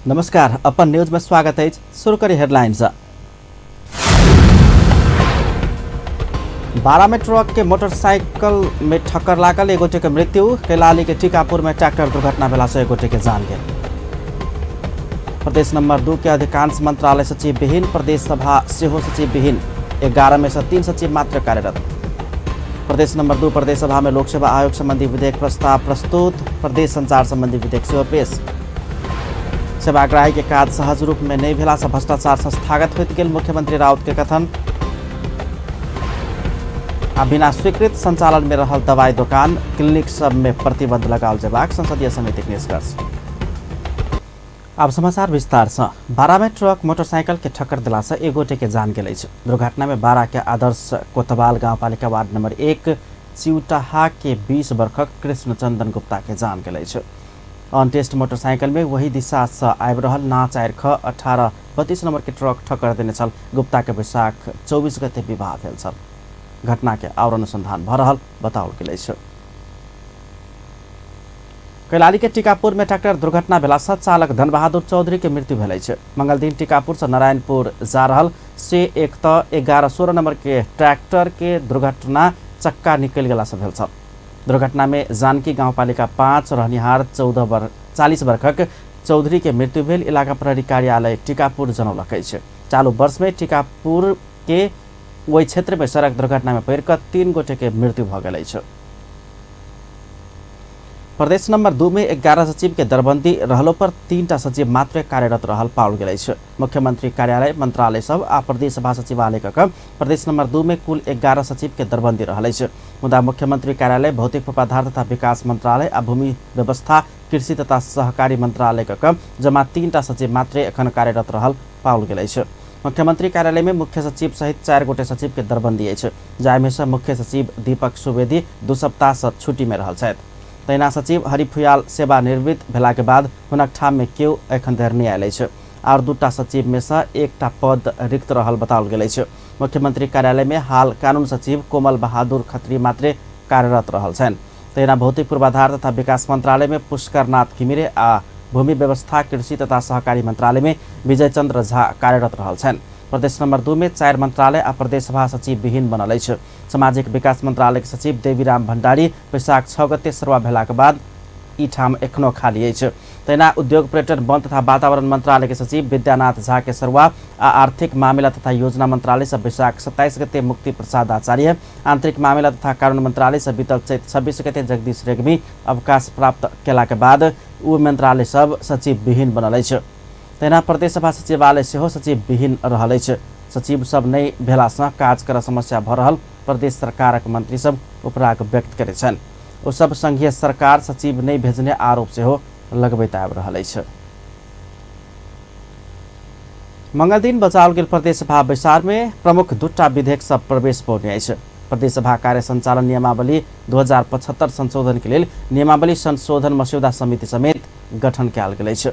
नमस्कार, अपन न्यूज में स्वागत है। शुरू करी हेडलाइन से। बारा में ट्रक के मोटरसाइकिल में ठक्कर लागल, एक गोटे के मृत्यु। कैलाली के टीकापुर में ट्रैक्टर दुर्घटना भेला से एक गोटे के जान गेल। प्रदेश नंबर 2 के अधिकांश मंत्रालय सचिव विहीन, प्रदेश सभा सेहो सचिव विहीन, 11 में से 3 सचिव मात्र कार्यरत। प्रदेश नंबर 2 प्रदेश सभा में लोक सेवा आयोग संबंधी विधेयक प्रस्ताव प्रस्तुत, प्रदेश संचार संबंधी विधेयक सेहो पेश। सेवाग्राही के काज सहज रूप में नहीं भेला से भ्रष्टाचार संस्थागत होइत गेल, मुख्यमंत्री राउत के कथन। आ बिना स्वीकृत संचालन में रहल दवाई दोकान क्लिनिक सब में प्रतिबंध लगाओल जेबाक संसदीय समिति के निष्कर्ष। अब समाचार विस्तार से। बारा में ट्रक मोटरसाइकिल के ठक्कर दिला से एक गोटे के जान गेल अछि। दुर्घटना में बारा के आदर्श कोतवाल गांवपालिका वार्ड नंबर 1 चिउटाहा के 20 वर्षक कृष्ण चंदन गुप्ता के जान गेल अछि। अनटेस्ट मोटरसाइकिल में वही दिशा से आबि रहल ना 4 ख 18 32 नंबर के ट्रक ठक्कर देने छल। गुप्ता के वैशाख 24 गते विवाह भेल छल। घटना के और अनुसंधान भ रहल बताओल गेल अछि। कैलाली के टीकापुर में ट्रैक्टर दुर्घटना भेला से चालक धनबहादुर चौधरी के मृत्यु भेल अछि। मंगल दिन टीकापुर से नारायणपुर जा रहल से 1 त 11 16 नंबर के ट्रैक्टर के दुर्घटना चक्का निकलि गेला से भेल छल। दुर्घटना में जानकी गांवपालिका 5 रहनिहार 40 वर्षक चौधरी के मृत्यु भेल। इलाका प्रहरी कार्यालय टीकापुर जनौलक अछि। चालू वर्ष में टीकापुर के ओहि क्षेत्र में सड़क दुर्घटना में पड़ि कऽ 3 गोटे के मृत्यु भऽ गेल अछि। प्रदेश नंबर 2 में 11 सचिव के दरबंदी रहलो पर 3 सचिव मात्र कार्यरत रहल पाओल गेल अछि। मुख्यमंत्री कार्यालय मंत्रालय सब आ प्रदेश सभा सचिवालय क प्रदेश नंबर 2 में कुल 11 सचिव के दरबंदी रहल अछि। मुदा मुख्यमंत्री कार्यालय भौतिक पूर्वाधार तथा विकास मंत्रालय आ भूमि व्यवस्था कृषि तथा सहकारी मंत्रालय क जमा 3 सचिव मात्र एखन कार्यरत रहल पाओल गेल अछि। मुख्यमंत्री कार्यालय में मुख्य सचिव सहित 4 गोटे सचिव के दरबंदी अछि, जाहिमे से मुख्य सचिव दीपक सुवेदी 2 सप्ताह से छुट्टी में रहल छथि। तहिना सचिव हरि फुयाल सेवानिवृत्त भेला के बाद हुनक ठाम में केओ एखन धरि नहि आयल अछि। और 2 सचिव में से 1 पद रिक्त रहल बताओल गेल अछि। मुख्यमंत्री कार्यालय में हाल कानून सचिव कोमल बहादुर खत्री मात्रे कार्यरत रहल छनि। तहिना भौतिक पूर्वाधार तथा विकास मंत्रालय में पुष्करनाथ घिमिरे आ भूमि व्यवस्था कृषि तथा सहकारी मंत्रालय में विजय चंद्र झा कार्यरत रहल छनि। प्रदेश नंबर 2 में 4 मंत्रालय आ प्रदेश सभा सचिव विहीन बनल अछि। सामाजिक विकास मंत्रालय के सचिव देवीराम भंडारी वैशाख 6 गते सरुआ भेला के बाद ई ठाम एखनो खाली अछि। तहिना उद्योग पर्यटन वन तथा वातावरण मंत्रालय के सचिव विद्यानाथ झा के सरुआ आ आर्थिक मामिला तथा योजना मंत्रालय से वैशाख 27 गते मुक्ति प्रसाद आचार्य, आंतरिक मामिला तथा कानून मंत्रालय से बीतल चैत 26 गते जगदीश रेग्मी अवकाश प्राप्त केला के बाद ओ मंत्रालय सब सचिव विहीन बनल अछि। तहिना प्रदेश सभा सचिवालय सेहो सचिव विहीन रहल अछि। सचिव सब नहि भेला से काज कर समस्या भ रहल प्रदेश सरकारक मंत्री सब उपराग व्यक्त करै छनि। ओ सब संघीय सरकार सचिव नहि भेजने आरोप सेहो लगबैत आबि रहल अछि। मंगल दिन बचाओल गेल प्रदेश सभा बैसार में प्रमुख 2 विधेयक सब प्रवेश पौने अछि। प्रदेश सभा कार्य संचालन नियमावली 2075 संशोधन के लेल नियमावली संशोधन मस्यौदा समिति समेत गठन कयल गेल अछि।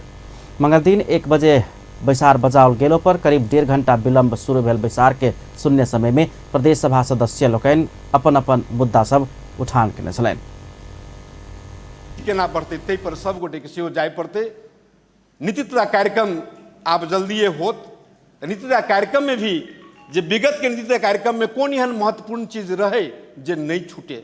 मंगल दिन 1 बजे बैसार बजाओल गेलो पर करीब 1.5 घंटा विलंब शुरू भेल बैसार के शून्य समय में प्रदेश सभा सदस्य लोकनि अपन अपन मुद्दा सब उठान केने छलनि। केना पड़तै ताहि पर सब गोटे के सेहो जाय पड़तै। नीतित्व कार्यक्रम आब जल्दिए होत। नीतित्व कार्यक्रम में भी जे विगत के नीतित्व कार्यक्रम में कोन एहन महत्वपूर्ण चीज रहे जे नहीं छूटे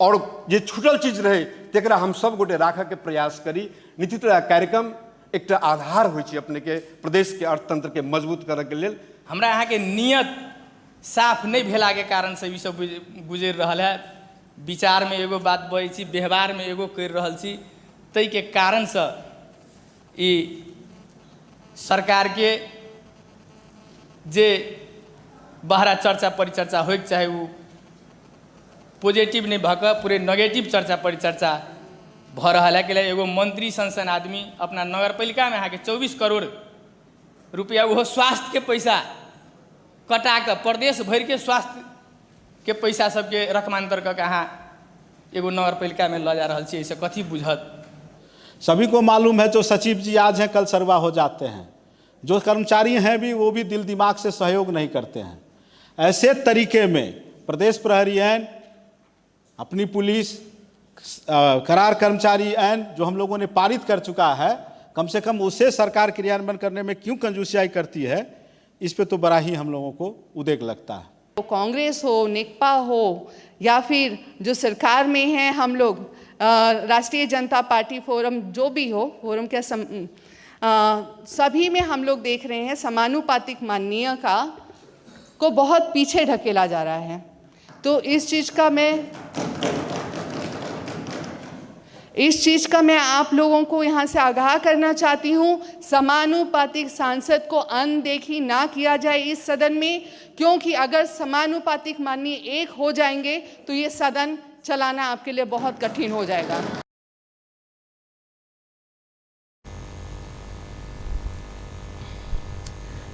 और जे छूटल चीज रहे तकरा हम सब गोटे राखऽ के प्रयास करी। नीतित्व कार्यक्रम एकटा आधार होइ छै अपने के प्रदेश के अर्थतंत्र के मजबूत करऽ के लेल। हमरा अहाँके नियत साफ नहि भेलाके कारणसँ ई सब गुजरि रहल है। विचारमे एगो बात बजै छी, व्यवहारमे एगो करि रहल छी, ताहिके कारणसँ ई सरकारके जे बहरा चर्चा परिचर्चा होइके चाही ओ पॉजिटिव नहि भऽ कऽ पूरे नेगेटिव चर्चा परिचर्चा भऽ रहल है। कैला एगो मंत्री सन सन आदमी अपना नगरपालिकामे अहाँके 24 करोड़ रुपया ओहो स्वास्थ्यके पैसा कटा कऽ प्रदेश भरिके स्वास्थ्यके पैसा सबके रकमान्तर कऽ के अहाँ एगो नगरपालिकामे लऽ जा रहल छी, एहिसँ कथी बुझत? सभी को मालूम है जो सचिव जी आज हैं कल सरवा हो जाते हैं, जो कर्मचारी हैं भी वो भी दिल दिमाग से सहयोग नहीं करते हैं। ऐसे तरीके में प्रदेश प्रहरी ऐन, अपनी पुलिस, करार कर्मचारी ऐन जो हम लोगों ने पारित कर चुका है, कम से कम उसे सरकार क्रियान्वयन करने में क्यों कंजूसियाई करती है, इस पे तो बड़ा ही हम लोगों को उद्वेग लगता है। तो कांग्रेस हो, नेकपा हो, या फिर जो सरकार में हैं हम लोग, राष्ट्रीय जनता पार्टी फोरम जो भी हो, फोरम क्या सभी में हम लोग देख रहे हैं समानुपातिक माननीय का को बहुत पीछे ढकेला जा रहा है। तो इस चीज़ का मैं आप लोगों को यहाँ से आगाह करना चाहती हूँ। समानुपातिक सांसद को अनदेखी ना किया जाए इस सदन में, क्योंकि अगर समानुपातिक माननीय एक हो जाएंगे तो ये सदन चलाना आपके लिए बहुत कठिन हो जाएगा।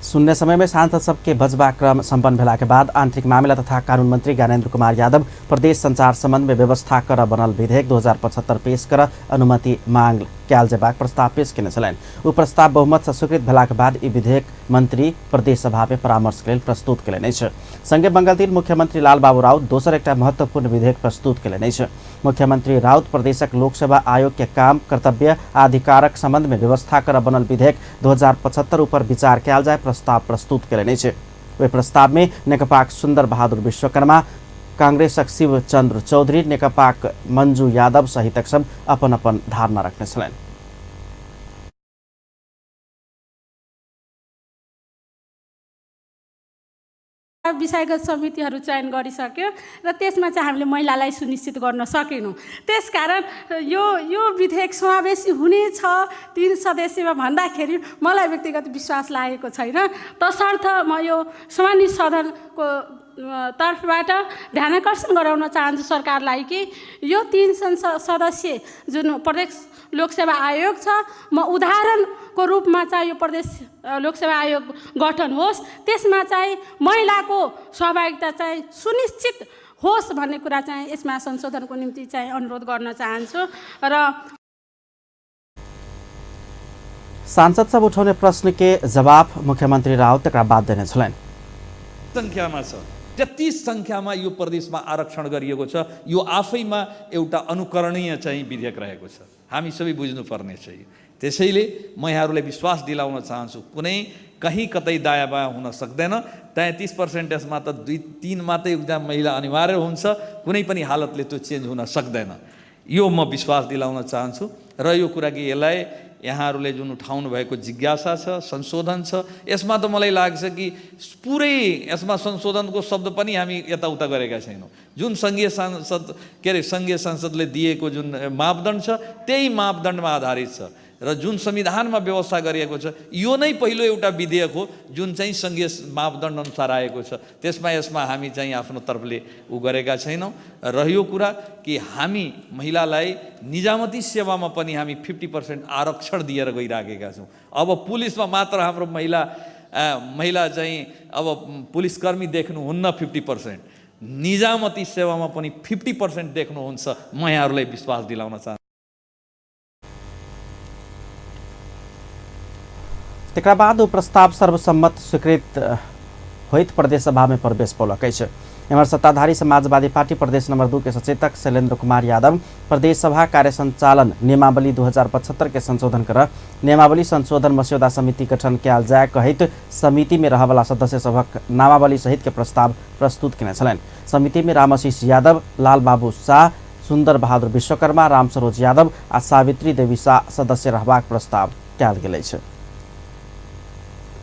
शून्य समय में सांसद सबके बजबा क्रम सम्पन्न भेला के बाद आंतरिक मामिला तथा कानून मंत्री ज्ञानेन्द्र कुमार यादव प्रदेश संचार संबंध में व्यवस्था कर बनल विधेयक 2075 पेश कर अनुमति मांग कयल जेबाक प्रस्ताव पेश केने छलनि। ओ प्रस्ताव बहुमत से स्वीकृत भेला के बाद ई विधेयक मंत्री प्रदेश सभा में परामर्श के लेल प्रस्तुत केलनि अछि। संगे मंगलदिन मुख्यमंत्री लालबाबू राउत दोसर एकटा महत्वपूर्ण विधेयक प्रस्तुत केलनि अछि। मुख्यमंत्री राउत प्रदेशक लोक सेवा आयोग के काम, कर्तव्य आ अधिकारक संबंध में व्यवस्था कर बनल विधेयक 2075 ऊपर विचार कयल जाय प्रस्ताव प्रस्तुत केलनि अछि। ओहि प्रस्ताव में नेकपाक सुंदर बहादुर विश्वकर्मा, कांग्रेसक शिवचंद्र चौधरी, नेकपाक मंजू यादव सहितक सब अपन अपन धारणा रखने छलनि। विषयगत समितिहरू चयन गरिसक्यो र त्यसमा चाहिँ हामीले महिलालाई सुनिश्चित गर्न सकेनौँ। त्यसकारण यो यो विधेयक समावेशी हुनेछ 3 सदस्यमा भन्दाखेरि मलाई व्यक्तिगत विश्वास लागेको छैन। तसर्थ म यो सामान्य सदनको तर्फबाट ध्यानाकर्षण गराउन चाहन्छु सरकारलाई कि यो 3 सदस्य जुन प्रदेश लोकसेवा आयोग छ, म उदाहरणको रूपमा चाहिँ यो प्रदेश लोकसेवा आयोग गठन होस्, त्यसमा चाहिँ महिलाको सहभागिता चाहिँ सुनिश्चित होस् भन्ने कुरा चाहिँ यसमा संशोधनको निम्ति चाहिँ अनुरोध गर्न चाहन्छु। र सांसद सब उठौने प्रश्न के जवाब मुख्यमंत्री राउत तकरा बाद देने छलनि। संख्यामा छ, त्यति संख्यामा यो प्रदेशमा आरक्षण गरिएको छ। यो आफैमा एउटा अनुकरणीय चाहिँ विधेयक रहेको छ, हामी सबै बुझ्नुपर्ने छ। त्यसैले म यहाँहरूलाई विश्वास दिलाउन चाहन्छु, कुनै कहीँ कतै दायाँ बायाँ हुन सक्दैन। 33% यसमा त 2-3 मात्रै एकजना महिला अनिवार्य हुन्छ, कुनै पनि हालतले त्यो चेन्ज हुन सक्दैन। यो म विश्वास दिलाउन चाहन्छु। र यो कुरा कि यसलाई यहाँहरूले जुन उठाउनु भएको जिज्ञासा छ, संशोधन छ, यसमा त मलाई लाग्छ कि पुरै यसमा संशोधनको शब्द पनि हामी यताउता गरेका छैनौँ। जुन सङ्घीय संसद के अरे सङ्घीय संसदले दिएको जुन मापदण्ड छ त्यही मापदण्डमा आधारित छ र जुन संविधानमा व्यवस्था गरिएको छ यो नै पहिलो एउटा विधेयक हो जुन चाहिँ सङ्घीय मापदण्ड अनुसार आएको छ। त्यसमा यसमा हामी चाहिँ आफ्नो तर्फले उ गरेका छैनौँ। रह्यो कुरा कि हामी महिलालाई निजामती सेवामा पनि हामी 50% आरक्षण दिएर गइराखेका छौँ। अब पुलिसमा मात्र हाम्रो महिला चाहिँ अब पुलिसकर्मी देख्नुहुन्न 50%, निजामती सेवामा पनि 50% देख्नुहुन्छ। म यहाँहरूलाई विश्वास दिलाउन चाहन्छु। तकरा बाद ओ प्रस्ताव सर्वसम्मत स्वीकृत होइत प्रदेश सभा में प्रवेश पौलक अछि। एम्हर सत्ताधारी समाजवादी पार्टी प्रदेश नंबर 2 के सचेतक शैलेन्द्र कुमार यादव प्रदेश सभा कार्य संचालन नियमावली 2075 के संशोधन कर नियमावली संशोधन मस्यौदा समिति गठन कयल जाय कहैत समिति में रहवाला सदस्य सभक नामावली सहित के प्रस्ताव प्रस्तुत केने छलनि। समिति में रामाशीष यादव, लालबाबू शाह, सुंदर बहादुर विश्वकर्मा, रामसरोज यादव आ सावित्री देवी शाह सदस्य रहबाक प्रस्ताव कयल गेल अछि।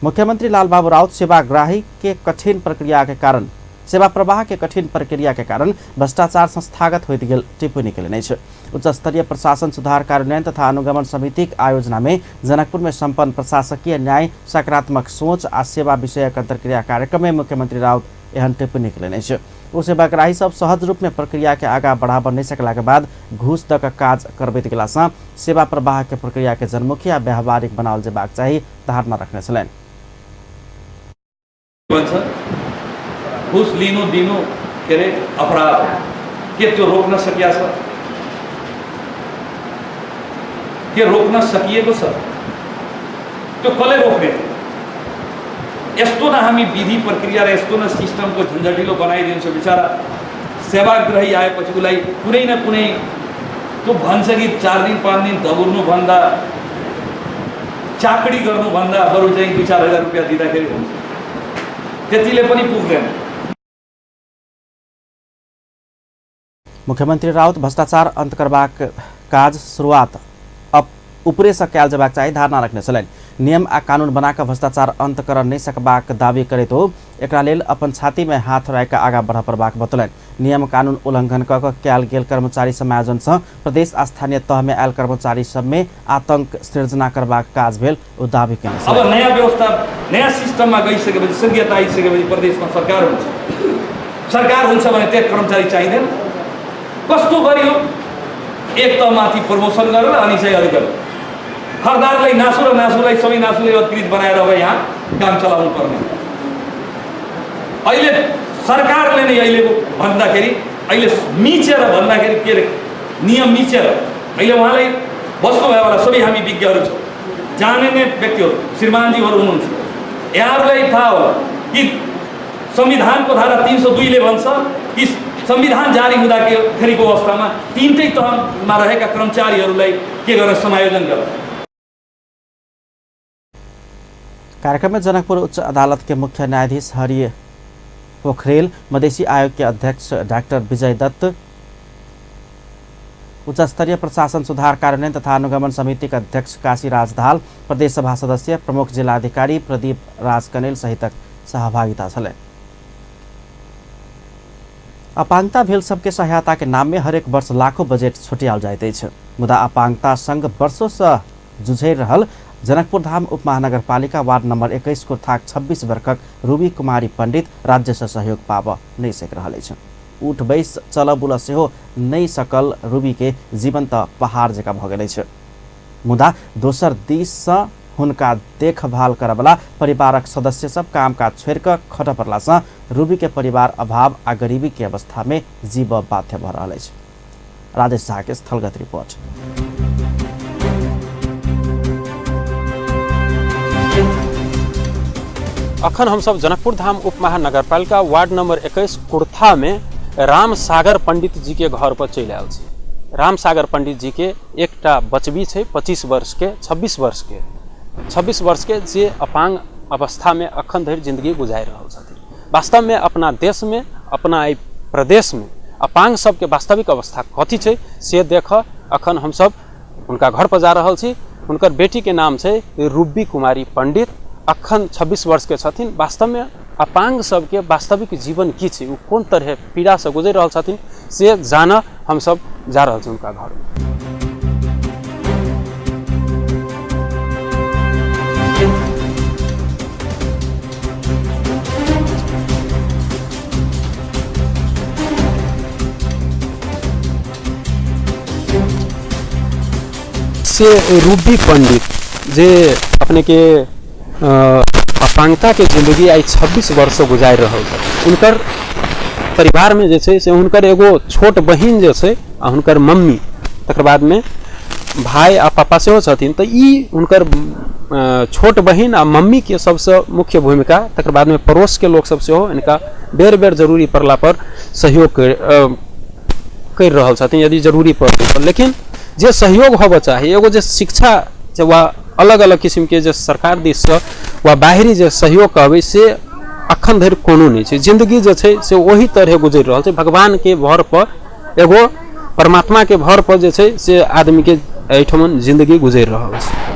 मुख्यमंत्री लालबाबू राउत सेवाग्राही के कठिन प्रक्रिया के कारण सेवा प्रवाह के कठिन प्रक्रिया के कारण भ्रष्टाचार संस्थागत होइत गेल टिप्पणी केलनि अछि। उच्च स्तरीय प्रशासन सुधार कार्यान्वयन तथा अनुगमन समितिक आयोजना में जनकपुर में सम्पन्न प्रशासकीय न्याय, सकारात्मक सोच आ सेवा विषयक अंतर्क्रिया कार्यक्रम में मुख्यमंत्री राउत एहन टिप्पणी केलनि अछि। ओ सेवाग्राही सब सहज रूप में प्रक्रिया के आगा बढ़ाबऽ नहि सकला के बाद घूस दऽ कऽ काज करबैत गेला सँ सेवा प्रवाह के प्रक्रिया के जनमुखी आ व्यावहारिक बनाओल जेबाक चाही धारणा रखने छलनि। घुस लिनु दिनु के अरे अपराध, के त्यो रोक्न सकिया छ? के रोक्न सकिएको छ? त्यो कसले रोक्ने? यस्तो न हामी विधि प्रक्रिया र यस्तो न सिस्टमको झन्झटिलो बनाइदिन्छ। बिचरा सेवाग्राही आएपछि उसलाई कुनै न कुनै त्यो भन्छ कि 4 दिन 5 दिन दगुर्नुभन्दा चाकडी गर्नुभन्दा बरु चाहिँ 2-4 हजार रुपियाँ दिँदाखेरि हुन्छ, त्यतिले पनि पुग्दैन। मुख्यमंत्री राउत भ्रष्टाचार अंत करबाक काज शुरुआत अब ऊपरे से कयल जयबाक चाही धारणा रखने छलनि। नियम आ कानून बनाकर भ्रष्टाचार अंत कर नहीं सकबाक दावी करैत हो एकरा लेल अपन छाती में हाथ राखि आगाँ बढ़ पड़बाक बतौलनि। नियम कानून उल्लंघन कऽ कयल गेल कर्मचारी समायोजन से प्रदेश आ स्थानीय तह में आयल कर्मचारी सब में आतंक सृजना करबाक काज भेल ओ दावी केने छलनि। अब नयाँ व्यवस्था नयाँ सिस्टममा गइसकेपछि संघीयता आइसकेपछि प्रदेशमा सरकार हुन्छ, सरकार हुन्छ भने त्यहाँ कर्मचारी चाहिँदैन। कस्तो गरियो, एक त माथि प्रमोसन गरेर अनि चाहिँ अधिकार हरदारलाई नासु र नासुलाई सबै नासुलाई अधिकृत बनाएर अब यहाँ काम चलाउनु पर्ने। अहिले सरकारले नै अहिलेको भन्दाखेरि अहिले मिचेर भन्दाखेरि के अरे नियम मिचेर अहिले उहाँलाई बस्नुभयो होला, सबै हामी विज्ञहरू छौँ, जानिने व्यक्तिहरू श्रीमानजीहरू हुनुहुन्छ, यहाँहरूलाई थाहा होला कि संविधानको धारा 302 ले भन्छ कि संविधान जारी हुँदाखेरिको अवस्थामा तीनटै तहमा रहेका कर्मचारीहरूलाई के गरेर समायोजन गर। कार्यक्रम में जनकपुर उच्च अदालत के मुख्य न्यायाधीश हरि पोखरेल, मधेसी आयोग के अध्यक्ष डॉक्टर विजय दत्त, उच्च स्तरीय प्रशासन सुधार कार्यान्वयन तथा अनुगमन समिति के अध्यक्ष काशीराज धाल, प्रदेश सभा सदस्य प्रमुख जिलाधिकारी प्रदीप राज कनेल सहितक सहभागिता छलनि। अपाङ्गता भेल सबके सहायता के नाम में हरेक वर्ष लाखों बजेट छुट्याओल जाइत अछि, मुदा अपाङ्गता संग वर्षों से जुझि रहल जनकपुर धाम उपमहानगरपालिका वार्ड नंबर 21 कुर्थाक 26 वर्षक रूबी कुमारी पंडित राज्य से सहयोग पाब नहीं सकि रहल अछि। उठ बैस चल बुल सेहो नहीं सकल रूबी के जीवन त पहाड़ जकाँ भऽ गेल अछि, मुदा दोसर दिससँ हुनका देखभाल करबला परिवारक सदस्य सब कामकाज छोड़ि कऽ खटऽ पड़लासँ रूबी के परिवार अभाव आ गरीबी के अवस्था में जीव बाध्य भऽ रहल अछि। राजेश झा के स्थलगत रिपोर्ट। अखन हम सब जनकपुर धाम उपमहानगरपालिका वार्ड नंबर 21 कुर्था में राम सागर पंडित जी के घर पर चलि आयल छी। राम सागर पंडित जी के एकटा बचबी छै 25 वर्ष के 26 वर्ष के 26 वर्ष के जे अपांग अवस्था में अखन धरि जिंदगी गुजारि रहल छथिन। वास्तव में अपना देश में अपना एहि प्रदेश में अपांग सबके वास्तविक अवस्था कथी छै से देख अखन हम सब हुनका घर पर जा रहल छी। हुनकर बेटी के नाम छै रूबी कुमारी पंडित, अखन 26 वर्ष के छथिन। वास्तव में अपांग सबके वास्तविक जीवन की छै, ओ कोन तरह पीड़ा से गुजरि रहल छथिन से जान हम सब जा रहल छी हुनका घर। से रूबी पंडित जे अपने के अपांगता के जिंदगी आई 26 वर्ष गुजारि रहल छथिन, हुनकर परिवार में जे छै से हुनकर एगो छोट बहिन जे छै आ हुनकर मम्मी, तकर बाद में भाई आ पापा सेहो छथिन। तऽ ई हुनकर छोट बहिन आ मम्मी के सबसँ मुख्य भूमिका, तकर बाद में पड़ोस के लोक सब सेहो इनका बेर बेर जरूरी पड़ला पर सहयोग कर रहल छथिन यदि जरूरी पड़ल। लेकिन जे सहयोग होबऽ चाही, एगो जे शिक्षा वा अलग अलग किस्म के जे सरकार दिससँ वा बाहरी जे सहयोग कहबै से अखन धरि कोनो नहि छै। जिंदगी जे छै से ओही तरहे गुजरि रहल छै, भगवान के भर पर एगो परमात्मा के भर पर जे छै से आदमी के एहिठमन जिंदगी गुजरि रहल छै।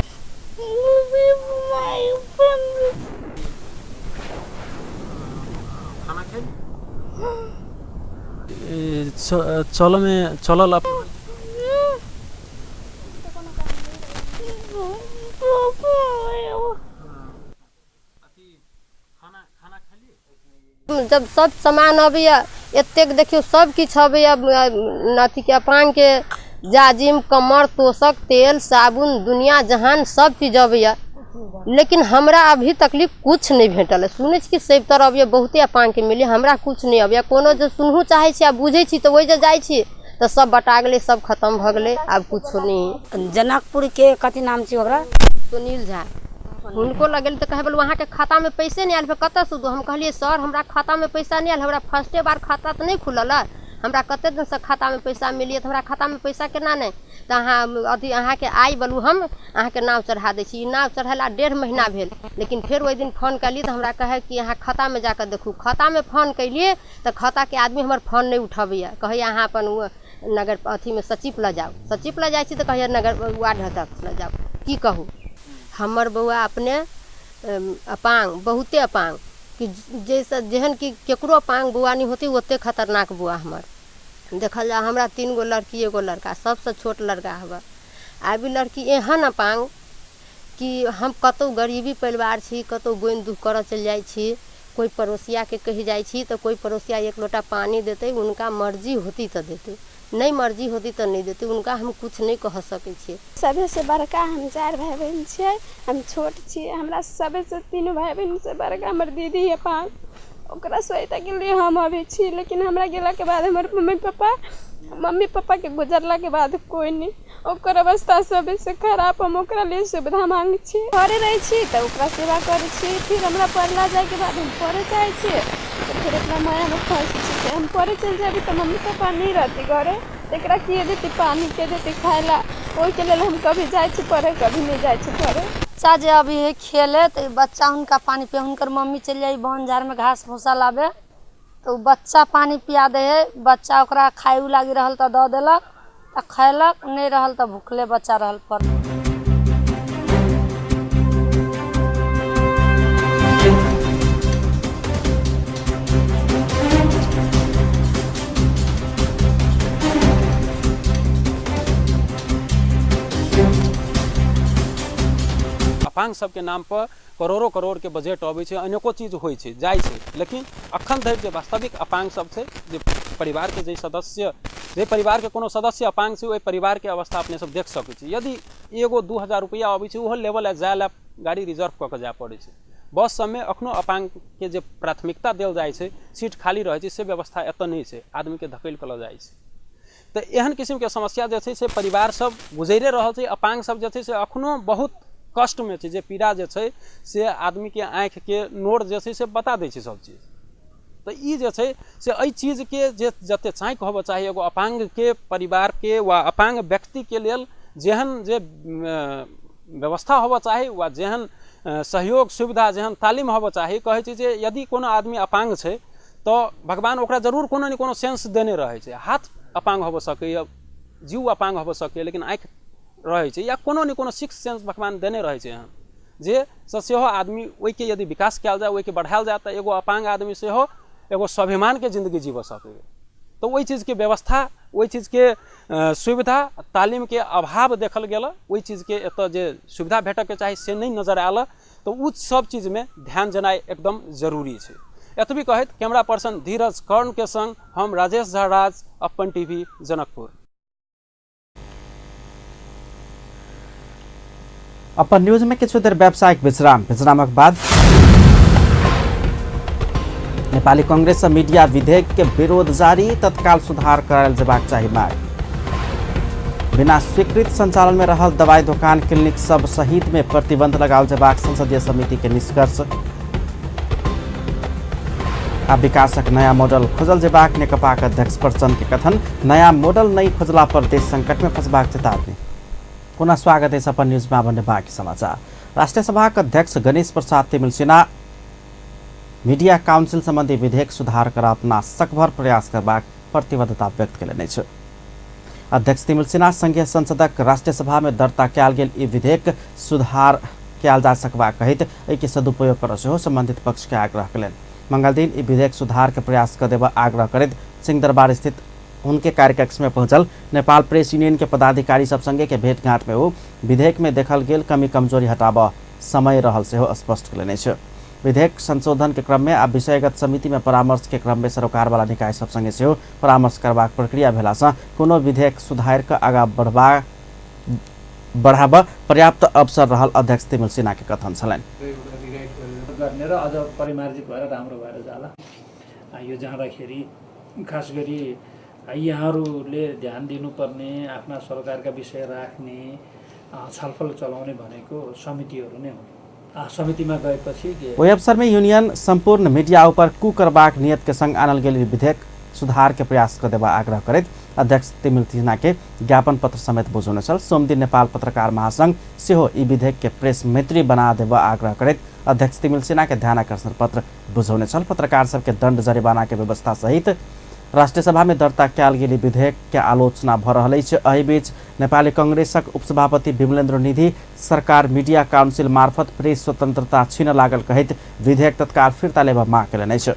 चल में चलल जब सब सामान अबैया एतेक देखियौ सब किछु अबैया, अथी के अपांग के जाजिम कमर तोशक तेल साबुन दुनिया जहान सब चीज अबैया, लेकिन हमरा अभी तकलीफ कुछ नहीं भेटल है। सुनै छी कि सब तरह अबैया बहुते अपांग के मिले, हमरा कुछ नहीं अबैया। कोनो जे सुनहु चाहै छी आ बुझै छी तऽ ओहि जे जाइ छी तऽ सब बटा गेलै, सब खत्म भऽ गेलै, आब कुछो नहीं। जनकपुर के कथी नाम छी ओकरा? सुनील झा। हुनको लग गेल तऽ कहै बोलू अहाँके खातामे पैसे नहि आयल, फेर कतऽसँ दू? हम कहलियै सर हमरा खातामे पैसा नहि आयल, हमरा फर्स्टे बार खाता तऽ नहि खुलल है, हमरा कते दिनसँ खातामे पैसा मिलियै, तऽ हमरा खातामे पैसा केना नहि? तऽ अहाँ अथी अहाँके आइ बोलू, हम अहाँके नाव चढ़ा दै छी। ई नाव चढ़ेला 1.5 महीना भेल, लेकिन फेर ओहि दिन फोन कयलियै तऽ हमरा कहै कि अहाँ खातामे जाकऽ देखू। खातामे फोन कयलियै तऽ खाताके आदमी हमर फोन नहि उठबैए, कहैए अहाँ अपन नगर अथीमे सचिव लग जाउ। सचिव लग जाइ छी तऽ कहैए नगर वार्ड अध्यक्ष लग जाउ। की कहू, हमर बौआ अपने अपांग, बहुते अपांग, कि जाहिसँ जेहन कि केकरो अपांग बौआ नहि होतै ओतेक खतरनाक बौआ हमर। देखल जाय हमरा 3 गो लड़की 1 गो लड़का, सबसँ छोट लड़का हबे। आब ई लड़की एहन अपांग कि हम कतहु गरीबी परिवार छी, कतहु बोनि दुख करऽ चलि जाइ छी, कोइ पड़ोसियाके कहि जाइ छी तऽ कोइ पड़ोसिया 1 लोटा पानी देतै, हुनका मर्जी होती तऽ देतै, नहि मर्जी होती तऽ नहि देतै, हुनका हम किछु नहि कह सकै छियै। सबसँ बड़का हम 4 भाइ बहिन छियै, हम छोट छियै। हमरा सबसँ 3 भाइ बहिनसँ बड़का हमर दीदी है 5, ओकरा सहायताके लिए हम अबै छी। लेकिन हमरा गेलाके बाद हमर मम्मी पापाके गुजरलाके बाद कोइ नहि, ओकर अवस्था सबसँ खराब। हम ओकरा लिए सुविधा माँगै छी। घरे रहै छी तऽ ओकरा सेवा करै छी। फिर हमरा पढ़ला जाइके बाद हम पढ़े चाहै छियै तऽ फेर अपना मायामे फँसै छी। हम पढ़े चलि जाबी तऽ मम्मी पापा नहि रहती घरे, एकरा के देतै पानी, के देतै खाइ ला? ओहिके लेल हम कभी जाइ छी पढ़े, कभी नहि जाइ छी पढ़े। बच्चा जे अभी है खेले तऽ बच्चा हुनका पानी पिया, हुनकर मम्मी चलि जाइ बन झाड़मे घास भूसा लाबे तऽ ओ बच्चा पानी पिया दै है। बच्चा ओकरा खाइ उ लागि रहल तऽ दऽ देलक तऽ खयलक, नहि रहल तऽ भुखले बच्चा रहल पर। अपांग सबके नाम पर करोड़ों करोड़ के बजट अबै छै, अनेको चीज होइ छै, जाइ छै, लेकिन अखन धरि जे वास्तविक अपांग सब छै, जे परिवार के जे सदस्य, जे परिवार के कोनो सदस्य अपांग छै, ओहि परिवार के अवस्था अपने सब देख सकै छी। यदि एगो 2000 रुपैआ अबै छै, ओहो लेवल जाय ला गाड़ी रिजर्व कऽ के जाय पड़ै छै। बस सबमे अखनो अपांग के जे प्राथमिकता देल जाइ छै, सीट खाली रहै छै, से व्यवस्था एतऽ नहि छै, आदमी के धकेल कऽ लऽ जाइ छै। तऽ एहन किसिमके समस्या जे छै से परिवार सब गुजैरे रहल छै। अपांग सब जे छै से अखनो बहुत कष्टमे छै, जे पीड़ा जे छै से आदमीके आँखिके नोर जे छै से बता दै छै सब चीज। तऽ ई जे छै से एहि चीजके जे जते चाँकि होबऽ चाही एगो अपांगके परिवारके वा अपांग व्यक्तिके लेल, जेहन जे व्यवस्था होबऽ चाही वा जेहन सहयोग सुविधा, जेहन तालीम होबऽ चाही। कहै छै जे यदि कोनो आदमी अपांग छै तऽ भगवान ओकरा जरूर कोनो ने कोनो सेंस देने रहै छै। हाथ अपांग होबऽ सकैए, जीव अपांग होबऽ सकैए, लेकिन आँखि रहै छै या कोनो ने कोनो सिक्स सेंस भगवान देने रहै छै एहन जे से सेहो आदमी ओहिके यदि विकास कयल जाय, ओहिके बढ़ायल जाय, तऽ एगो अपांग आदमी सेहो एगो स्वाभिमानके जिन्दगी जीबऽ सकैए। तऽ ओहि चीजके व्यवस्था, ओहि चीजके सुविधा, तालीमके अभाव देखल गेल। ओहि चीजके एतऽ जे सुविधा भेटऽके चाही से नहि नजर आयल। तऽ ओ सब चीजमे ध्यान देनाइ एकदम जरूरी छै। एतबी कहैत कैमरा पर्सन धीरज कर्ण के संग हम राजेश झा राज, अपन टीवी, जनकपुर। अपन न्यूज में किछु देर व्यावसायिक विश्राम, विश्रामक बाद नेपाली कांग्रेस से मीडिया विधेयक के विरोध जारी, तत्काल सुधार करायल जेबाक चाही मांग। बिना स्वीकृत संचालन में रहल दवाई दुकान क्लिनिक सब सहित में प्रतिबंध लगाओल जेबाक संसदीय समिति के निष्कर्ष। आ विकासक नया मॉडल खोजल जेबाक नेकपाक अध्यक्ष प्रचण्ड के कथन, नया मॉडल नहीं खोजला पर देश संकट में फंसबाक चेतावनी। पुनः स्वागत है अपन न्यूज में बने बाकी समाचार। राष्ट्रिय सभाक अध्यक्ष गणेश प्रसाद तिमिल्सिना मीडिया काउंसिल संबंधी विधेयक सुधार कर अपना सकभर प्रयास करबाक प्रतिबद्धता व्यक्त कयलनि अछि। अध्यक्ष तिमिल्सिना संघीय संसदक राष्ट्रिय सभा में दर्ता कयल गेल ई विधेयक सुधार कयल जा सकबाक कहैत एहिके सदुपयोग कर सेहो संबंधित पक्ष के आग्रह कयलनि। मंगलदिन ई विधेयक सुधार के प्रयास कर देबऽ आग्रह करैत सिंहदरबार स्थित उनके कार्यकक्ष में पहुंचल नेपाल प्रेस यूनियन के पदाधिकारी सब संगे के भेंटघाट में ओ विधेयक में देखल गेल कमी कमजोरी हटाबऽ समय रहल सेहो स्पष्ट कयलनि अछि। विधेयक संशोधन के क्रम में आ विषयगत समिति में परामर्श के क्रम में सरोकार वाला निकाय सब संगे सेहो परामर्श करबाक प्रक्रिया भेला सँ कोनो विधेयक सुधार के आगाँ बढ़ाबऽ पर्याप्त अवसर रहल अध्यक्ष तिमिल्सिना के कथन छलनि। गर्ने र अझ परिमार्जित भएर राम्रो भएर जाला। यो जाँदाखेरि खास गरी यहाँहरूले ध्यान दिनुपर्ने, आफ्ना सरकारका विषय राख्ने, छलफल चलाउने भनेको समितिहरू नै हुन्। समितिमा गएपछि ओहि अवसर में यूनियन संपूर्ण मीडिया ऊपर कू करबाक नियत के संग आनल गेल विधेयक सुधार के प्रयास क देबा आग्रह करैत अध्यक्ष तिमिल्सिना के ज्ञापन पत्र समेत बुझौने छल। सोमदिन नेपाल पत्रकार महासंघ सेहो ई विधेयक के प्रेस मैत्री बना देबा आग्रह करैत अध्यक्ष तिमिल्सिना के ध्यानाकर्षण पत्र बुझौने छल। पत्रकार सबके दंड जरिमाना के व्यवस्था सहित राष्ट्रिय सभा में दर्ता कयल गेल विधेयक के आलोचना भ रहल अछि। एहि बीच नेपाली कांग्रेसक उपसभापति विमलेन्द्र निधि सरकार मीडिया काउंसिल मार्फत प्रेस स्वतंत्रता छीन लागल कहैत विधेयक तत्काल फिर्ता लेबा माग कयलनि अछि।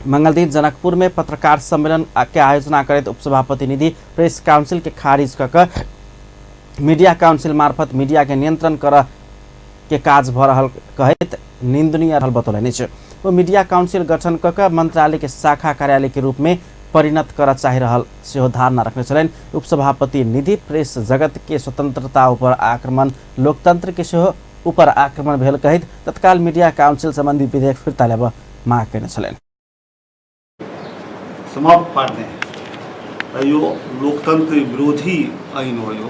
मंगलदिन जनकपुर में पत्रकार सम्मेलन के आयोजना करैत उपसभापति निधि प्रेस काउंसिल के खारिज क के मीडिया काउंसिल मार्फत मीडिया के नियंत्रण कर के काज भ रहल कहैत निंदनीय रहल बतौलनि अछि। वो मीडिया काउंसिल गठन क के मंत्रालय के शाखा कार्यालय के रूप में परिणत कर चाहि रहल सेहो धारणा रखने छलनि। उपसभापति निधि प्रेस जगत के स्वतंत्रता ऊपर आक्रमण लोकतंत्र के सेहो ऊपर आक्रमण भेल कहैत तत्काल मीडिया काउंसिल संबंधी विधेयक फिर्ता लेबऽ माग कयने छलनि। समाप्त पार्ने र यो लोकतन्त्र विरोधी ऐन हो। यो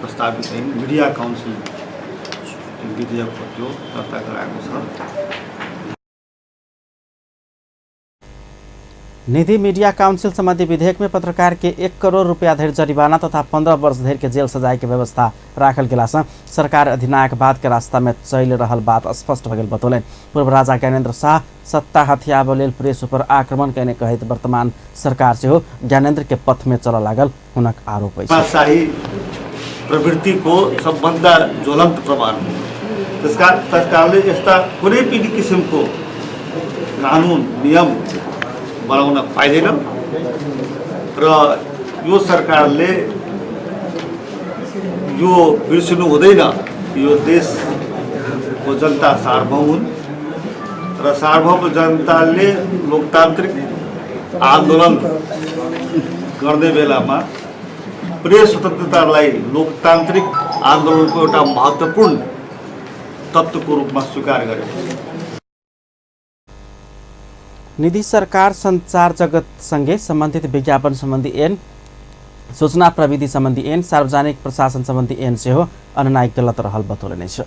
प्रस्तावित ऐन मिडिया काउन्सिल विधेयक हो, त्यो दर्ता गराएको छ। निधि मीडिया काउंसिल संबंधी विधेयक में पत्रकार के 1 करोड़ रुपया धरि जरिमाना तथा 15 वर्ष धरि के जेल सजाय के व्यवस्था राखल गेला सँ सरकार अधिनायकवाद के रास्ता में चलि रहल बात स्पष्ट भ गेल बतौलनि। पूर्व राजा ज्ञानेन्द्र शाह सत्ता हथियाबऽ लेल प्रेस ऊपर आक्रमण कयने कहैत वर्तमान सरकार सेहो ज्ञानेन्द्र के पथ में चलऽ लागल हुनक आरोप अछि। शाही प्रवृत्तिको सबभन्दा ज्वलन्त प्रमाण हो। त्यसकारणले यस्ता कुनै पनि किसिमको कानुन नियम बनाउन पाइँदैन र यो सरकारले यो बिर्सिनु हुँदैन। यो देशको जनता सार्वभौम हुन् र सार्वभौम जनताले लोकतान्त्रिक आन्दोलन गर्ने बेलामा प्रेस स्वतन्त्रतालाई लोकतान्त्रिक आन्दोलनको एउटा महत्त्वपूर्ण तत्त्वको रूपमा स्वीकार गरेको छ। निधि सरकार संचार जगतसँगै सम्बन्धित विज्ञापन सम्बन्धी ऐन, सूचना प्रविधि सम्बन्धी ऐन, सार्वजनिक प्रशासन सम्बन्धी ऐन सेहो अननाइ गलत रहल बतौलनि अछि।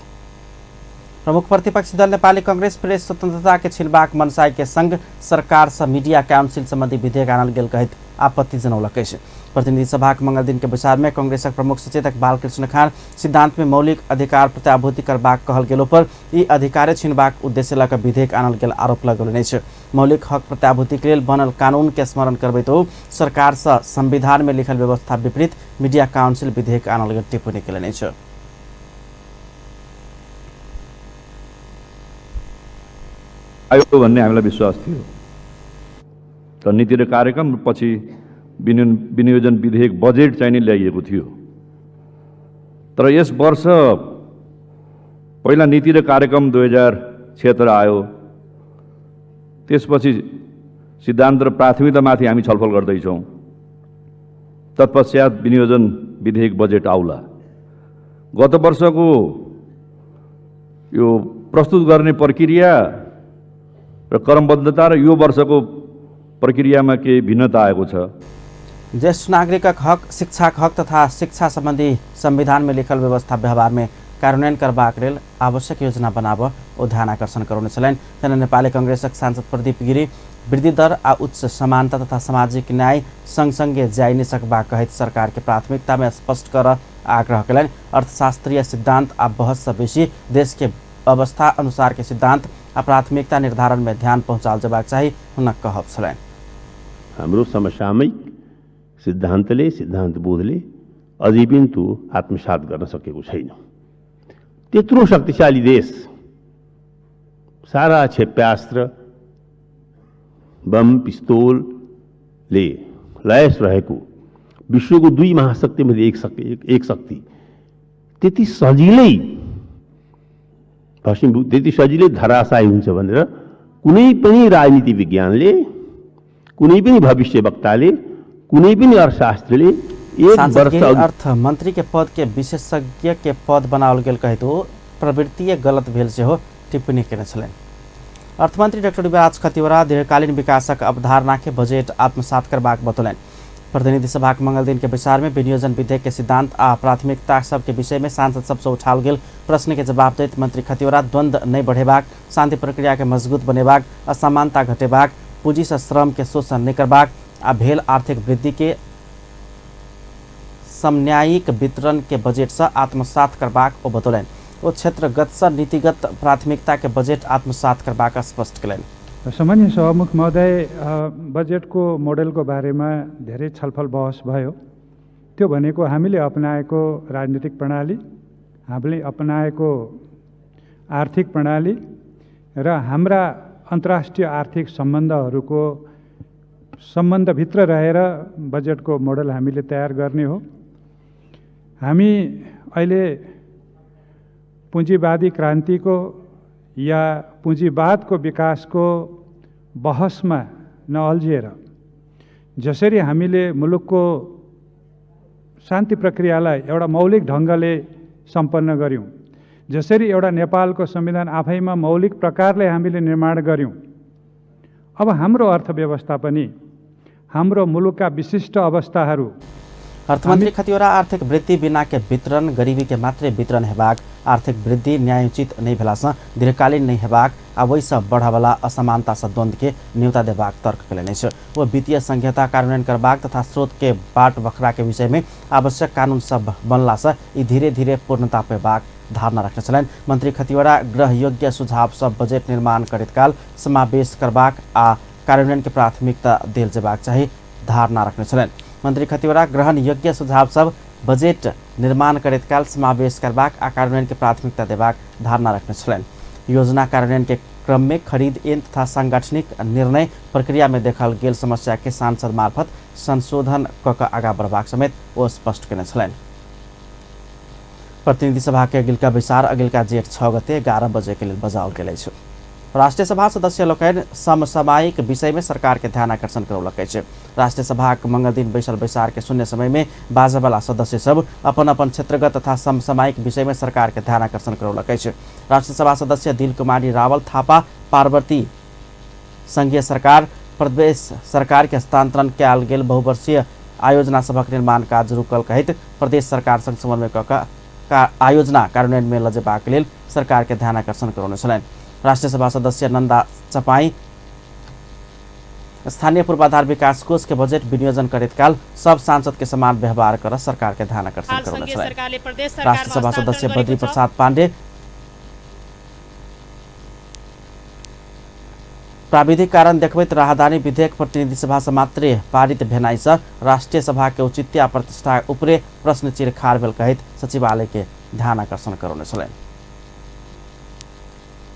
प्रमुख प्रतिपक्षी दल नेपाली कांग्रेस प्रेस स्वतंत्रता के छिनबाक मनसाय के संग सरकार से मीडिया काउंसिल संबंधी विधेयक आनल गेल कहैत आपत्ति जनौलक अछि। प्रतिनिधि सभाक मंगल दिन के बैसार में कांग्रेसक प्रमुख सचेतक बालकृष्ण खान सिद्धांत में मौलिक अधिकार प्रत्याभूति करबाक कहल गेलो पर ई अधिकार छिनबाक उद्देश्य लऽ कऽ विधेयक आनल गेल आरोप लगौलनि अछि। मौलिक हक प्रत्याभूति के लेल बनल कानून के स्मरण करबैत ओ सरकार से संविधान में लिखल व्यवस्था विपरीत मीडिया काउंसिल विधेयक आनल गेल टिप्पणी कयलनि अछि। आयो भन्ने हामीलाई विश्वास थियो तर नीति र कार्यक्रम पछि विनियोजन विधेयक बजेट चाहिँ नि ल्याइएको थियो। तर यस वर्ष पहिला नीति र कार्यक्रम 2076 आयो, त्यसपछि सिद्धान्त र प्राथमिकतामाथि हामी छलफल गर्दैछौँ, तत्पश्चात विनियोजन विधेयक बजेट आउला। गत वर्षको यो प्रस्तुत गर्ने प्रक्रिया र क्रमबद्धता र यो वर्षको प्रक्रियामा केही भिन्नता आएको छ। ज्येष्ठ नागरिकक हक, शिक्षाक हक तथा शिक्षा सम्बन्धी संविधान में लिखल व्यवस्था व्यवहार में कार्यान्वयन करबाक लेल आवश्यक योजना बनाब ओ ध्यान आकर्षण करौने छलनि। तहिना नेपाली कांग्रेसक सांसद प्रदीप गिरी वृद्धि दर आ उच्च समानता तथा सामाजिक न्याय सँगसँगै जाइ नहि सकबाक कहैत सरकार के प्राथमिकता में स्पष्ट कर आग्रह कयलनि। अर्थशास्त्रीय सिद्धांत आ बहस से बेसी देश के अवस्था अनुसार के सिद्धांत आ प्राथमिकता निर्धारण में ध्यान पहुँचाओल जेबाक चाही हुनक कहब छलनि। हाम्रो समसामयिक सिद्धान्तले, सिद्धान्त बोधले अझै पनि त्यो आत्मसात गर्न सकेको छैन। त्यत्रो शक्तिशाली देश, सारा क्षेप्यास्त्र, बम, पिस्तोलले लैस रहेको विश्वको दुई महाशक्तिमध्ये एक शक्ति त्यति सजिलै भस्मीभूत, त्यति सजिलै धराशायी हुन्छ भनेर कुनै पनि राजनीति विज्ञानले, कुनै पनि भविष्यवक्ताले, कुनै पनि अर्थशास्त्रीले एक वर्ष अर्थ मंत्री के पद के विशेषज्ञ के पद बनाओल गेल कहैत ओ प्रवृत्ति गलत भेल सेहो टिप्पणी केने छलनि। अर्थमंत्री डाक्टर युवराज खतिवड़ा दीर्घकालीन विकासक अवधारणा के बजट आत्मसात करबाक बतौलनि। प्रतिनिधि सभाक मंगल दिन के बैसार में विनियोजन विधेयक के सिद्धांत आ प्राथमिकता सबके विषय में सांसद सबसे उठाओल गेल प्रश्न के जवाब दैत मंत्री खतिवड़ा द्वंद्व नहि बढ़ेबाक, शांति प्रक्रिया के मजबूत बनेबाक, असमानता घटेबाक, पूंजी से श्रम के शोषण नहि करबाक, आ भेल आर्थिक वृद्धि के समन्यायिक वितरण के बजट से आत्मसात करबाक ओ बतौलनि। ओ क्षेत्रगत से नीतिगत प्राथमिकता के बजट आत्मसात करबाक स्पष्ट कयलनि। सामान्य सभामुख महोदय, बजेटको मोडेलको बारेमा धेरै छलफल बहस भयो। त्यो भनेको हामीले अपनाएको राजनीतिक प्रणाली, हामीले अपनाएको आर्थिक प्रणाली र हाम्रा अन्तर्राष्ट्रिय आर्थिक सम्बन्धहरूको सम्बन्धभित्र रहेर बजेटको मोडल हामीले तयार गर्ने हो। हामी अहिले पुँजीवादी क्रान्तिको या पुँजीवादको विकासको बहसमा नअल्झिएर जसरी हामीले मुलुकको शान्ति प्रक्रियालाई एउटा मौलिक ढङ्गले सम्पन्न गऱ्यौँ, जसरी एउटा नेपालको संविधान आफैमा मौलिक प्रकारले हामीले निर्माण गऱ्यौँ, अब हाम्रो अर्थव्यवस्था पनि हाम्रो मुलुकका विशिष्ट अवस्थाहरू। अर्थमन्त्री खतिवड़ा आर्थिक वृद्धि बिना के वितरण गरीबी के मात्रै वितरण हेबाक, आर्थिक वृद्धि न्यायोचित नहि भेलासँ दीर्घकालीन नहि हेबाक आ ओहिसँ बढ़यवला असमानता सँ द्वंद्व के न्योता देबाक तर्क कयलनि अछि। ओ वित्तीय संहिता कार्यान्वयन करबाक तथा स्रोत के बाट बखरा के विषय में आवश्यक कानून सब बनलासँ ई धीरे धीरे पूर्णता पेबाक धारणा रखने छलनि। मंत्री खतिवड़ा ग्रहयोग्य सुझाव सब बजट निर्माण करैत काल समावेश करबाक आ कार्यान्वयन के प्राथमिकता देल जेबाक चाही धारणा रखने छलनि। मंत्री खतिवड़ा ग्रहण योग्य सुझाव सब बजट निर्माण करैत काल समावेश करबाक आ कार्यान्वयन के प्राथमिकता देबाक धारणा रखने छलनि। योजना कार्यान्वयन के क्रम में खरीद ऐन तथा सांगठनिक निर्णय प्रक्रिया में देखल गेल समस्या के सांसद मार्फत संशोधन क के आगाँ बढ़बाक समेत ओ स्पष्ट कयने छलनि। प्रतिनिधि सभा के अगिलका बैसार अगिलका जेठ 6 गते 11 बजे के लेल बजाओल गेल अछि। राष्ट्रीय सभा सदस्य लोकनि समसामयिक विषय में सरकार के ध्यान आकर्षण करौलक अछि। राष्ट्रीय सभा के मंगल दिन बैसल बैसार के शून्य समय में बाजयवला सदस्य सब अपन अपन क्षेत्रगत तथा समसामयिक विषय में सरकार के ध्यान आकर्षण करौलक अछि। राष्ट्रीय सभा सदस्य दिल कुमारी रावल थापा पार्वती संघीय सरकार प्रदेश सरकार के हस्तांतरण कयल गेल बहुवर्षीय आयोजना सभक निर्माण काज रुकल कहैत प्रदेश सरकार संग समन्वय क के आयोजना कार्यान्वयन में लजेबाक लेल सरकार के ध्यान आकर्षण करौने छलनि। राष्ट्रीय सभा सदस्य नंदा चपाई स्थानीय पूर्वाधार विकास कोष के बजट विनियोजन करैत काल सब सांसद के समान व्यवहार कर सरकार के ध्यान आकर्षण करौने छलनि। राष्ट्रीय सभा सदस्य बद्री प्रसाद पांडे प्राविधिक कारण देखबैत राहदानी विधेयक प्रतिनिधि सभा से मात्रे पारित भेनाइ से राष्ट्रीय सभा के औचित्य आ प्रतिष्ठा उपरे प्रश्न चिन्ह खाड़ भेल कहैत सचिवालय के ध्यान आकर्षण करौने छलनि।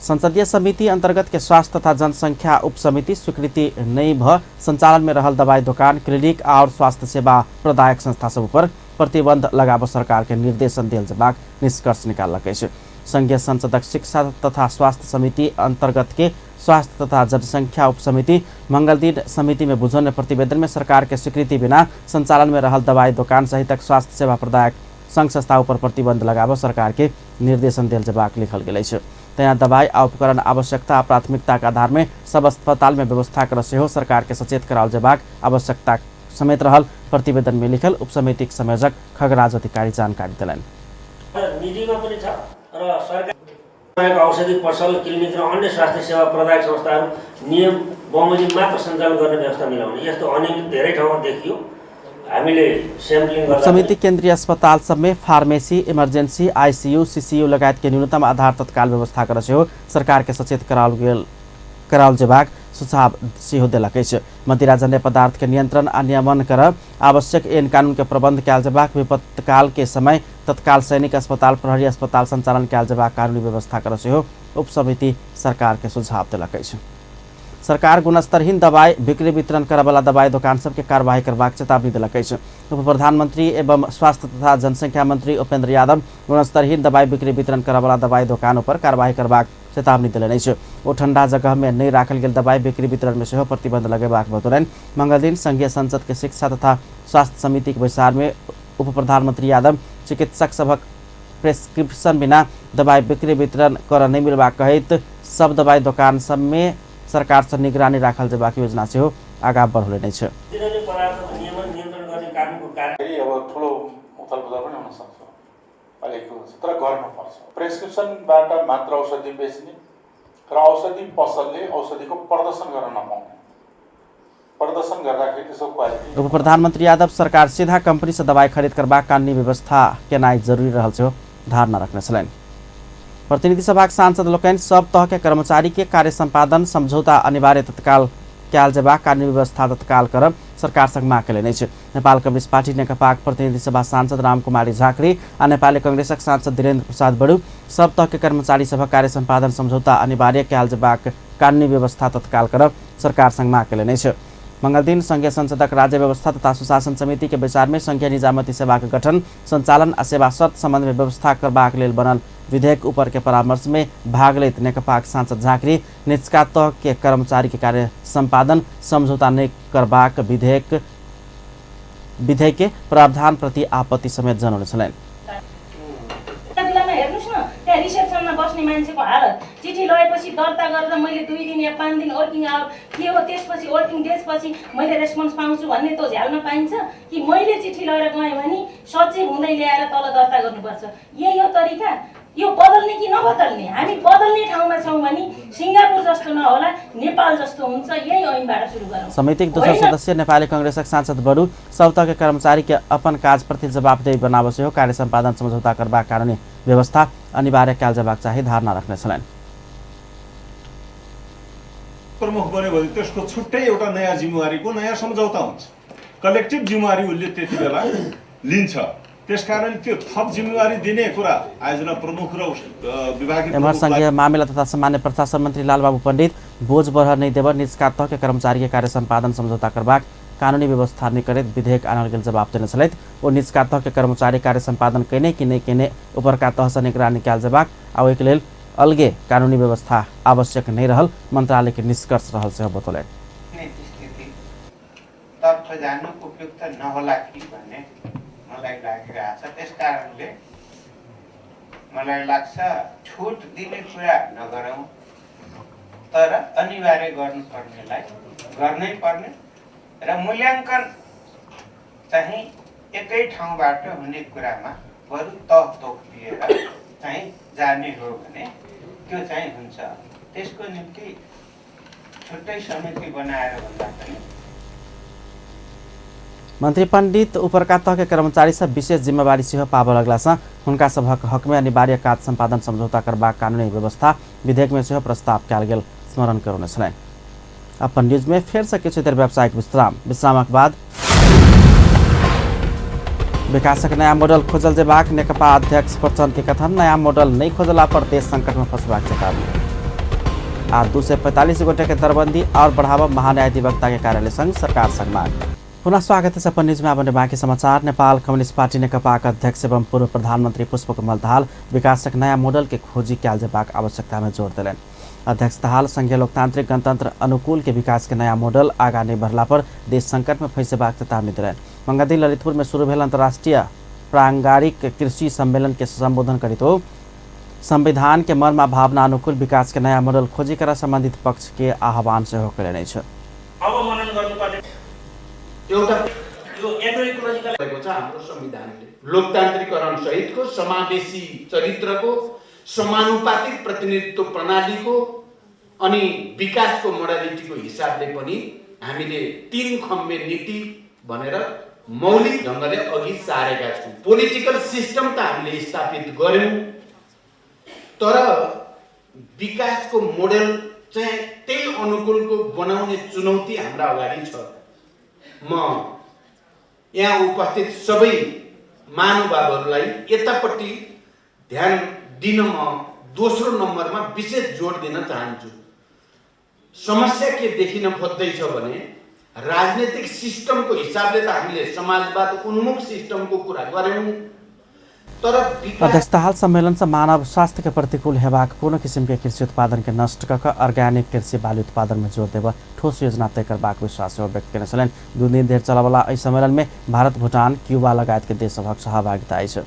संसदीय समिति अंतर्गत के स्वास्थ्य तथा जनसंख्या उप समिति स्वीकृति नहीं भ संचालन में रहल दवाई दुकान, क्लिनिक और स्वास्थ्य सेवा प्रदायक संस्था सब पर प्रतिबंध लगाब सरकार के निर्देशन देल जेबाक निष्कर्ष निकाललक अछि। संघीय संसदक शिक्षा तथा स्वास्थ्य समिति अंतर्गत के स्वास्थ्य तथा जनसंख्या उप समिति मंगलदिन समिति में बुझौने प्रतिवेदन में सरकार के स्वीकृति बिना संचालन में रहल दवाई दुकान सहितक स्वास्थ्य सेवा प्रदायक संघ संस्था पर प्रतिबंध लगाब सरकार के निर्देशन देल जेबाक लिखल गेल अछि। तैं दवाई आ उपकरण आवश्यकता आ प्राथमिकता के आधार में सब अस्पताल में व्यवस्था कर सेहो सरकार के सचेत कराओल जेबाक आवश्यकता समेत रहल प्रतिवेदन में लिखल उप समितिक संयोजक खगराज अधिकारी जानकारी देलनि। र औषधि पसल, क्लिनिक र अन्य स्वास्थ्य सेवा प्रदायक संस्थाहरू नियम बमोजिम मात्र सञ्चालन गर्ने व्यवस्था मिलाउने यस्तो अनियमित धेरै ठाउँमा देखियो। हामीले स्याम्पलिङ गर्दा समिति केन्द्रीय अस्पताल सब में फार्मेसी, इमरजेंसी, आईसीयू, सीसीयू लगायत के न्यूनतम आधार तत्काल व्यवस्था कर सेहो सरकार के सचेत कराओल जेबाक सुझाव सेहो देलक अछि। मदिराजन्य पदार्थ के नियंत्रण आ नियमन कर आवश्यक ऐन कानून के प्रबंध कयल जेबाक, विपत्तकाल के समय तत्काल सैनिक अस्पताल, प्रहरी अस्पताल संचालन कयल जेबाक कानूनी व्यवस्था कर सेहो उप समिति सरकार के सुझाव देलक अछि। सरकार गुणस्तरहीन दवाई बिक्री वितरण करवला दवाई दोकान सबके कार्रवाई करबाक चेतावनी देलक अछि। उप प्रधानमंत्री एवं स्वास्थ्य तथा जनसंख्या मंत्री उपेंद्र यादव गुणस्तरहीन दवाई बिक्री वितरण करवला दवाई दोकान पर कार्रवाई करबाक चेतावनी देलनि अछि। ओ ठंडा जगह में नहि राखल गेल दवाई बिक्री वितरण में सेहो प्रतिबंध लगेबाक बतौलनि। मंगलदिन संघीय संसद के शिक्षा तथा स्वास्थ्य समिति के बैसार में उप प्रधानमंत्री यादव चिकित्सक सभक प्रेस्क्रिप्शन बिना दवाई बिक्री वितरण कर नहि मिलबाक कहैत सब दवाई दोकान सब में सरकार से निगरानी राखल जेबाक योजना सेहो आगाँ बढ़ौलनि अछि। अब ठुलो उथलपुथल पनि हुन सक्छ, अलिक तर गर्नुपर्छ। प्रेस्क्रिप्सनबाट मात्र औषधि बेच्ने र औषधि पसलले औषधिको प्रदर्शन गर्न नपाउने, प्रदर्शन गर्दाखेरि त्यसको क्वालिटी। उप प्रधानमन्त्री यादव सरकार सीधा कंपनी से दवाई खरीद करबाक कानूनी व्यवस्था केनाइ जरूरी रहल सेहो धारणा रखने छलनि। प्रतिनिधि सभाक सांसद लोकनि सब तह के कर्मचारी के कार्य सम्पादन समझौता अनिवार्य तत्काल कयल जेबाक कानूनी व्यवस्था तत्काल करब सरकार संग माग केलनि अछि। नेपाल कम्युनिस्ट पार्टी नेकपाक प्रतिनिधि सभा सांसद रामकुमारी झाँक्री आ नेपाली कांग्रेसक सांसद धीरेन्द्र प्रसाद बडू सब तह के कर्मचारी सभक कार्य सम्पादन समझौता अनिवार्य कयल जेबाक कानूनी व्यवस्था तत्काल करब सरकार संग माग केलनि अछि। मंगलदिन संघीय संसदक राज्य व्यवस्था तथा सुशासन समिति के बैसार में संघीय निजामती सेवा के गठन, संचालन आ सेवा शर्त संबंध में व्यवस्था करबाक लेल बनल विधेयक ऊपर के परामर्श में भाग लैत नेकपाक सांसद झाँक्री निचका तह के कर्मचारी के कार्य सम्पादन समझौता नहि करबाक विधेयक के प्रावधान प्रति आपत्ति समेत जनौने छलनि। हेर्नुस् न त्यहाँ रिसेप्सनमा बस्ने मान्छेको हालत, चिठी लगेपछि दर्ता गरेर मैले 2 दिन या 5 दिन वर्किङ our के हो, त्यसपछि वर्किङ डेजपछि मैले रेस्पोन्स पाउँछु भन्ने त्यो झ्याल्न पाइन्छ कि मैले चिठी लगेर गएँ भने सचिव हुँदै ल्याएर तल दर्ता गर्नुपर्छ। यही हो तरिका। यो बदल्ने कि नबदल्ने? हामी बदल्ने ठाउँमा छौँ भने सिङ्गापुर जस्तो नहोला, नेपाल जस्तो हुन्छ। यही ऐनबाट सुरु गरौँ। समितिक दोसर सदस्य नेपाली कांग्रेसक सांसद बडू सब तह के कर्मचारी के अपन काज प्रति जवाबदेही बनाबऽ सेहो कार्य सम्पादन समझौता करबाक कानूनी व्यवस्था अनिवार्य कयल जेबाक चाही धारणा रखने छलनि। प्रमुख बन्यो भने त्यसको छुट्टै एउटा नयाँ जिम्मेवारीको नयाँ सम्झौता हुन्छ। कलेक्टिभ जिम्मेवारी उसले त्यति बेला लिन्छ। त्यसकारण त्यो थप जिम्मेवारी दिने कुरा आयोजना प्रमुख र विभागीय। एम्हर संघीय मामिला तथा सामान्य प्रशासन मन्त्री लालबाबू पण्डित बोझ बढ़ नहि देब निजका तह के कर्मचारी के कार्य सम्पादन समझौता करबाक कानूनी व्यवस्था नहि करैत विधेयक आनल गेल जवाब देने छलथि। ओ निजका तह के कर्मचारी कार्य सम्पादन कयने कि नहि कयने उपरका तहसँ निगरानी कयल जेबाक आ ओहिके लेल अलगे कानूनी व्यवस्था आवश्यक नहि रहल मंत्रालय के निष्कर्ष रहल सेहो बतौलनि। तर्फ जानु उपयुक्त नहोला कि भन्ने मलाई लागिरहेछ। त्यस कारणले मलाई लाग्छ छुट दिने कुरा नगरौँ, तर अनिवार्य गर्नुपर्नेलाई गर्नै पर्ने र मूल्याङ्कन चाहिँ एकै ठाउँबाट हुने कुरामा बरु तह तोक दिएर चाहिँ जाने हो भने त्यो चाहिँ हुन्छ। त्यसको निम्ति छुट्टै समिति बनाएर भन्दा पनि मन्त्री पण्डित उपरका तह के कर्मचारी सब विशेष जिम्मेवारी सेहो पाबऽ लगलासँ हुनका सभक हकमे अनिवार्य कार्य सम्पादन समझौता करबाक कानूनी व्यवस्था विधेयकमे सेहो प्रस्ताव कयल गेल स्मरण करौने छलनि। अपन न्यूजमे फेरसँ किछु देर व्यावसायिक विश्राम, विश्रामक बाद विकासक नया मॉडल खोजल जेबाक नेकपा अध्यक्ष प्रचण्ड के कथन, नया मॉडल नहि खोजला पर देश संकटमे फंसबाक चेतावनी। आ 245 गोटे के दरबंदी और बढ़ावा महान्यायाधिवक्ता के कार्यालय संग सरकार संग मांग। पुनः स्वागत है अपन न्यूज में। अब बाकी समाचार। नेपाल कम्युनिस्ट पार्टी नेकपाक अध्यक्ष एवं पूर्व प्रधानमंत्री पुष्पकमल दाहाल विकासक नया मॉडल के खोजी कयल जेबाक आवश्यकता में जोर देलनि। अध्यक्ष दाहाल संघीय लोकतांत्रिक गणतंत्र अनुकूल के विकास के नया मॉडल आगा नहि बढ़ला पर देश संकट में फंसेबाक चेतावनी देलनि। मंगलदिन ललितपुर में शुरू भेल अंतर्राष्ट्रीय प्रांगारिक कृषि सम्मेलन के संबोधन करैत ओ संविधान के मर्म आ भावना अनुकूल विकास के नया मॉडल खोजी कर संबंधित पक्ष के आह्वान सेहो कयलनि अछि। एउटा यो एग्रोइकोलोजिकल भएको छ हाम्रो संविधानले लोकतान्त्रिकरण सहितको समावेशी चरित्रको समानुपातिक प्रतिनिधित्व प्रणालीको अनि विकासको मोडालिटीको हिसाबले पनि हामीले 3 खम्बे नीति भनेर मौलिक ढङ्गले अघि सारेका छौँ। पोलिटिकल सिस्टम त हामीले स्थापित गर्यौँ, तर विकासको मोडेल चाहिँ त्यही अनुकूलको बनाउने चुनौती हाम्रा अगाडि छ। म यहाँ उपस्थित सबै महानुभावहरूलाई यतापट्टि ध्यान दिन म दोस्रो नम्बरमा विशेष जोड दिन चाहन्छु। समस्या के देखिन खोज्दैछ भने राजनीतिक सिस्टमको हिसाबले त हामीले समाजवाद उन्मुख सिस्टमको कुरा गर्यौँ, तर अध्यक्ष दाहाल सम्मेलन से मानव स्वास्थ्य के प्रतिकूल हेबाक कोनो किसिम के कृषि उत्पादन के नष्ट कऽ ऑर्गेनिक कृषि बाली उत्पादन में जोर देब ठोस योजना तय करबाक विश्वास सेहो व्यक्त केने छलनि। 2 दिन धरि चलयवला एहि सम्मेलन में भारत, भूटान, क्यूबा लगायत के देश सभक सहभागिता अछि।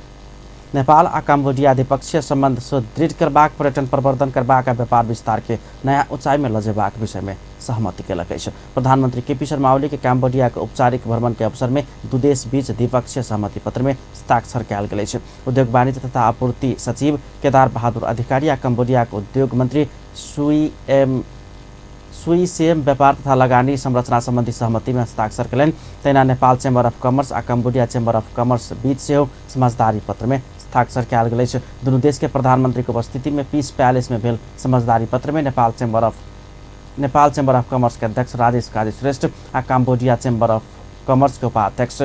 नेपाल आ कम्बोडिया द्विपक्षीय सम्बन्ध सुदृढ़ करबाक, पर्यटन प्रवर्धन करबाक आ व्यापार विस्तार के नया ऊंचाई में लऽ जेबाक विषय में सहमति केलक अछि। प्रधानमंत्री केपी शर्मा ओली के कम्बोडिया के औपचारिक भ्रमण के अवसर में दू देश बीच द्विपक्षीय सहमति पत्र में हस्ताक्षर कयल गेल अछि। उद्योग वाणिज्य तथा आपूर्ति सचिव केदार बहादुर अधिकारी आ कम्बोडिया के उद्योग मंत्री सुई सेम व्यापार तथा लगानी संरचना सम्बन्धी सहमतिमे हस्ताक्षर केलनि। तहिना नेपाल चेम्बर अफ कॉमर्स आ कम्बोडिया चेम्बर अफ कॉमर्स बीच सेहो समझदारी पत्रमे हस्ताक्षर कयल गेल अछि। दुनू देश के प्रधानमंत्री के उपस्थिति में पीस पैलेस में भेल समझदारी पत्र में नेपाल चेम्बर अफ कॉमर्स के अध्यक्ष राजेश काजी श्रेष्ठ आ कम्बोडिया चेम्बर अफ कॉमर्स के उपाध्यक्ष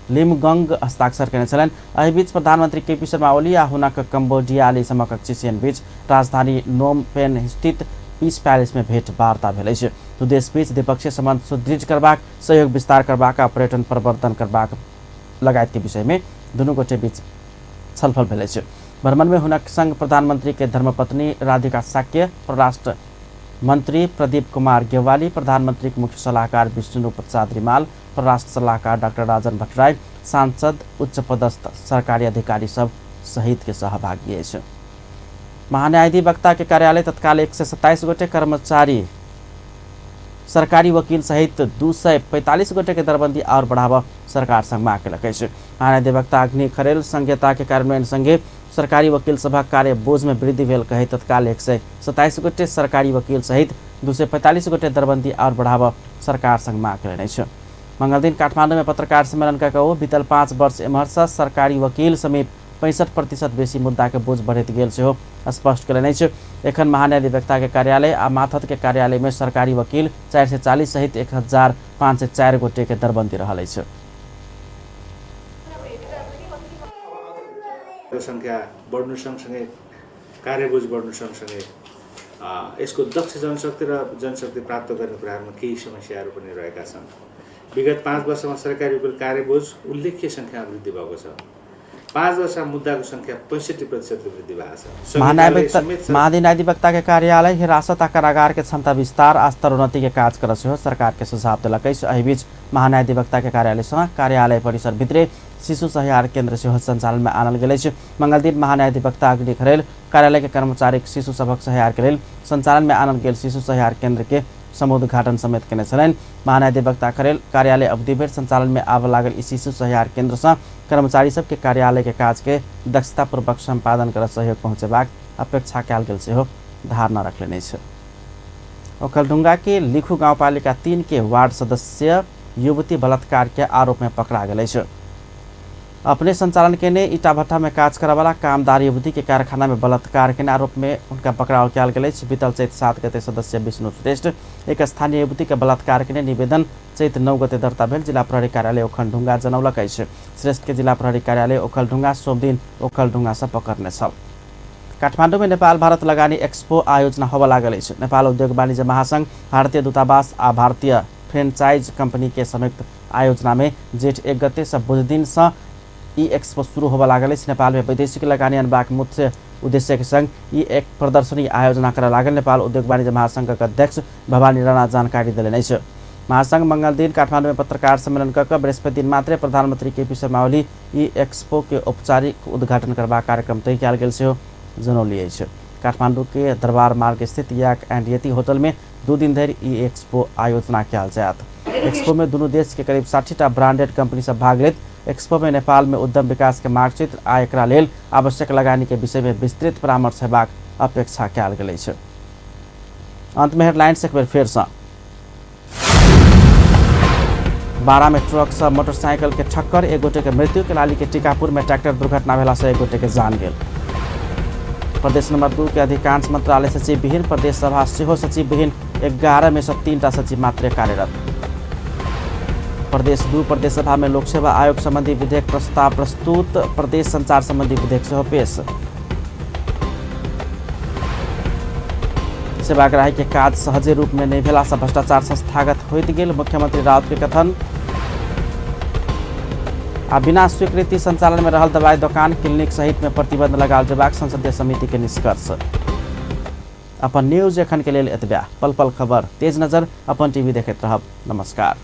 लिमगंग हस्ताक्षर केने छलनि। एहि बीच प्रधानमंत्री केपी शर्मा ओली आ हुनक कम्बोडियाली समकक्षी सेन बीच राजधानी नोम पेन स्थित पीस पैलेस में भेंट वार्ता भेल अछि। दू देश बीच द्विपक्षीय संबंध सुदृढ़ करबाक, सहयोग विस्तार करबाक आ पर्यटन प्रवर्धन करबाक लगायत के विषय में दुनू गोटे बीच छलफल भेल अछि। भ्रमण में हुनक संग प्रधानमंत्री के धर्मपत्नी राधिका साक्य, परराष्ट्र मंत्री प्रदीप कुमार गेवाली, प्रधानमंत्री के मुख्य सलाहकार विष्णु प्रसाद रिमाल, परराष्ट्र सलाहकार डाक्टर राजन भट्टराई, सांसद, उच्च पदस्थ सरकारी अधिकारी सब सहित के सहभागी अछि। महान्यायाधिवक्ता के कार्यालय तत्काल 127 गोटे कर्मचारी, सरकारी वकील सहित 245 गोटे के दरबंदी और बढ़ावा सरकार संग मांग केलक अछि। महान्यायाधिवक्ता अग्नि खरेल संहिता के कार्यान्वयन संगे सरकारी वकील सभा कार्य बोझ में वृद्धि भेल कहे तत्काल 127 गोटे सरकारी वकील सहित 245 गोटे दरबंदी और बढ़ावा सरकार संग मांग केलनि अछि। मंगलदिन काठमांडू में पत्रकार सम्मेलन कऽ ओ बीतल 5 वर्ष एम्हरसँ सरकारी वकील समेत 65% बेसी मुद्दा के बोझ बढ़ैत गेल सेहो स्पष्ट केलनि अछि। एखन महान्यायाधिवक्ता के कार्यालय आ माथत के कार्यालय में सरकारी वकील 440 सहित 1504 गोटे के दरबंदी रहल अछि। संख्या बढ्नु सँगसँगै कार्यबोझ बढ्नु सँगसँगै यसको दक्ष जनशक्ति र जनशक्ति प्राप्त गर्ने कुराहरूमा केही समस्याहरू पनि रहेका छन्। विगत 5 वर्षमा सरकारी वकिल कार्यबोझ उल्लेख्य सङ्ख्यामा वृद्धि भएको छ। 5 वर्षमा मुद्दाको सङ्ख्या 65% वृद्धि भएको छ। महान्यायाधिवक्ता के कार्यालय हिरासत आ कारागार के क्षमता विस्तार आ स्तरोन्नति के काज कर सेहो सरकार के सुझाव देलक अछि। एहि बीच महान्यायाधिवक्ता के कार्यालय सँ कार्यालय परिसर भित्रे शिशु सहायता केंद्र सेहो संचालन में आनल गेल अछि। मंगलदिन महान्यायाधिवक्ता अग्नि खरेल कार्यालय के कर्मचारी शिशु सभक सहायता के लेल संचालन में आनल गेल शिशु सहायता केंद्र के समुद्घाटन समेत केने छलनि। महान्यायाधिवक्ता खरेल कार्यालय अवधि भरि संचालन में आबऽ लागल ई शिशु सहायता केंद्र सँ कर्मचारी सबके कार्यालय के काज के दक्षतापूर्वक सम्पादन कर सहयोग पहुँचेबाक अपेक्षा कयल गेल सेहो धारणा रखलनि अछि। ओखलढुंगा के लिखू गाउँपालिका 3 के वार्ड सदस्य युवती बलात्कार के आरोप में पकड़ा गेल अछि। अपने संचालन केने ईटा भट्ठा में काज करवाला कामदार युवती के कारखाना में बलात्कार के आरोप में उनका पकड़ाव कयल गेल अछि। बीतल चैत 7 गते सदस्य विष्णु श्रेष्ठ एक स्थानीय युवती के बलात्कार के निवेदन चैत 9 गते दर्ता भेल जिला प्रहरी कार्यालय ओखलढुंगा जनौलक अछि। श्रेष्ठ के जिला प्रहरी कार्यालय ओखलढुंगा सोमदिन ओखलढुंगा से पकड़ने छल। काठमांडू में नेपाल भारत लगानी एक्सपो आयोजना होबय लागल अछि। नेपाल उद्योग वाणिज्य महासंघ, भारतीय दूतावास आ भारतीय फ्रेंचाइज कंपनी के संयुक्त आयोजना में जेठ 1 गते से बुधदिन से ई एक्सपो शुरू होबय लागल अछि। नेपाल में वैदेशिक लगानी अनबाक मुख्य उद्देश्य के संग ई एक प्रदर्शनी आयोजना करय लागल नेपाल उद्योग वाणिज्य महासंघक अध्यक्ष भवानी राणा जानकारी देलनि अछि। महासंघ मंगलदिन काठमांडू में पत्रकार सम्मेलन कऽ बृहस्पति दिन मात्रे प्रधानमंत्री केपी शर्मा ओली ई एक्सपो के औपचारिक उद्घाटन करबाक कार्यक्रम तय कयल गेल सेहो जनौली अछि। काठमांडू के दरबार मार्ग स्थित याक एंड यति होटल में 2 दिन धरि ई एक्सपो आयोजना कयल जायत। एक्सपो में दुनू देश के करीब 60टा ब्रांडेड कंपनी सब भाग लेत। एक्सपो में नेपाल में उद्यम विकास के मार्गचित्र आ एकरा लेल आवश्यक लगानी के विषय में विस्तृत परामर्श हेबाक अपेक्षा कयल गेल अछि। अंत में हेडलाइंस एक बेर फेर सँ। 12 में ट्रक से मोटरसाइकिल के ठक्कर, एक गोटे के मृत्यु। केलाली के टीकापुर में ट्रैक्टर दुर्घटना भेला से एक गोटे के जान गेल। प्रदेश नंबर 2 के अधिकांश मंत्रालय सचिव विहीन, प्रदेश सभा सेहो सचिव विहीन, 11 में से 3टा सचिव मात्र कार्यरत। प्रदेश 2 प्रदेश सभा में लोक सेवा आयोग संबंधी विधेयक प्रस्ताव प्रस्तुत, प्रदेश संचार संबंधी विधेयक सेहो पेश। सेवाग्राही के काज सहजे रूप में नहीं भेला से भ्रष्टाचार संस्थागत होइत गेल, मुख्यमंत्री राउत के कथन। आ बिना स्वीकृति संचालन में रहल दवाई दोकान क्लिनिक सहित में प्रतिबंध लगाओल जेबाक संसदीय समिति के निष्कर्ष। अपन न्यूज एखन के लेल एतबे। पल पल खबर तेज नजर अपन टीवी देखैत रहब। नमस्कार।